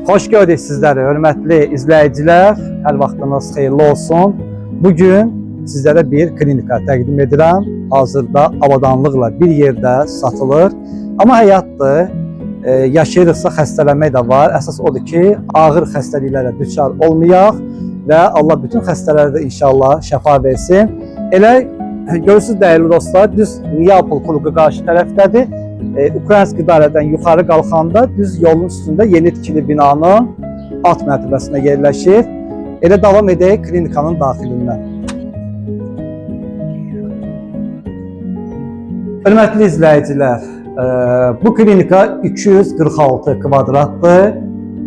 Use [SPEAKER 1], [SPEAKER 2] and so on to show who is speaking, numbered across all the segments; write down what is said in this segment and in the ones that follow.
[SPEAKER 1] Xoş gördük sizləri, hörmətli izləyicilər. Hər vaxtınız xeyirli olsun. Bugün sizlərə bir klinika təqdim edirəm. Hazırda avadanlıqla bir yerdə satılır. Amma həyatdır. Yaşayırıqsa xəstələnmək də var. Əsas odur ki, ağır xəstəliklərə düçar olmayaq və Allah bütün xəstələrə də inşallah şəfa versin. Elə görürsünüz dəyərli dostlar, düz Neapol klubu qarşı tərəfdədir. Ukraynski idarədən yuxarı qalxanda düz yolun üstündə yeni tikili binanın alt mərtəbəsində yerləşir. Elə davam edək klinikanın daxilindən. Hörmətli izləyicilər, bu klinika 246 kvadratdır.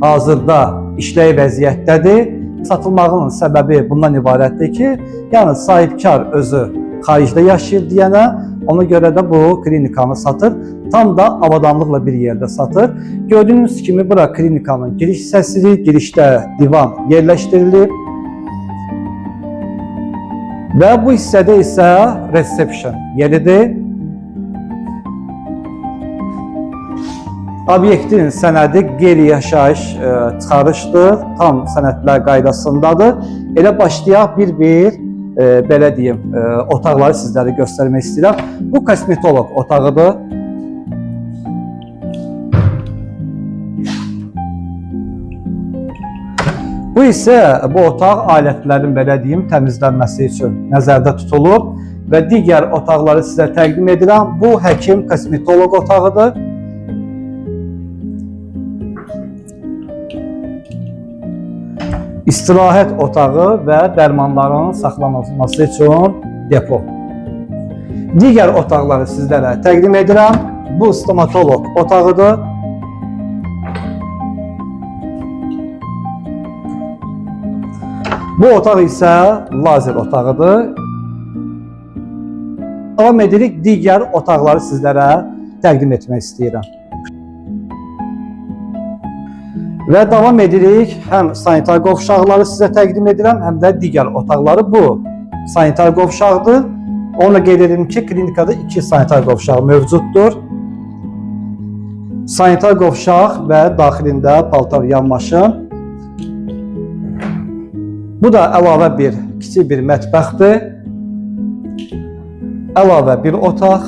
[SPEAKER 1] Hazırda işlək vəziyyətdədir. Satılmağının səbəbi bundan ibarətdir ki, yəni sahibkar özü xaricdə yaşayır deyənə, ona görə də bu klinikanı satır. Tam da avadanlıqla bir yerdə satır. Gördüyünüz kimi bura klinikanın giriş hissəsidir. Girişdə divan yerləşdirilib. Və bu hissədə isə reception yeridir. Obyektin sənədi qeyri-yaşayış çıxarışdır. Tam sənədlər qaydasındadır. Elə başlayaq bir-bir belə deyim, otaqları sizlərə göstərmək istəyirəm. Bu kosmetoloq otağıdır. Bu isə bu otaq alətlərin belə deyim təmizlənməsi üçün nəzərdə tutulub və digər otaqları sizə təqdim edirəm. Bu həkim kosmetoloq otağıdır. İstirahət otağı və dərmanların saxlanılması üçün depo. Digər otaqları sizlərə təqdim edirəm. Bu stomatoloq otağıdır. Bu otaq isə lazer otağıdır. Davam edirik, digər otaqları sizlərə təqdim etmək istəyirəm. Və davam edirik. Həm sanitar qovşaqları sizə təqdim edirəm, həm də digər otaqları. Bu sanitar qovşaqdır. Onu qeyd edim ki, klinikada 2 sanitar qovşağı mövcuddur. Sanitar qovşaq və daxilində paltar yan maşın. Bu da əlavə bir kiçik bir mətbəxdir. Əlavə bir otaq.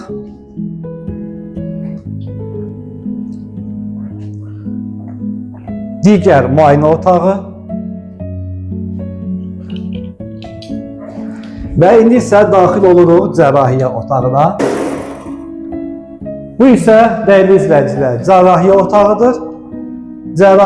[SPEAKER 1] Digər müayinə otağı. Və indi isə daxil oluruq cərrahiyyə otağına. Bu isə dəyərli izləyicilər, cərrahiyyə otağıdır. Cərrahiyyə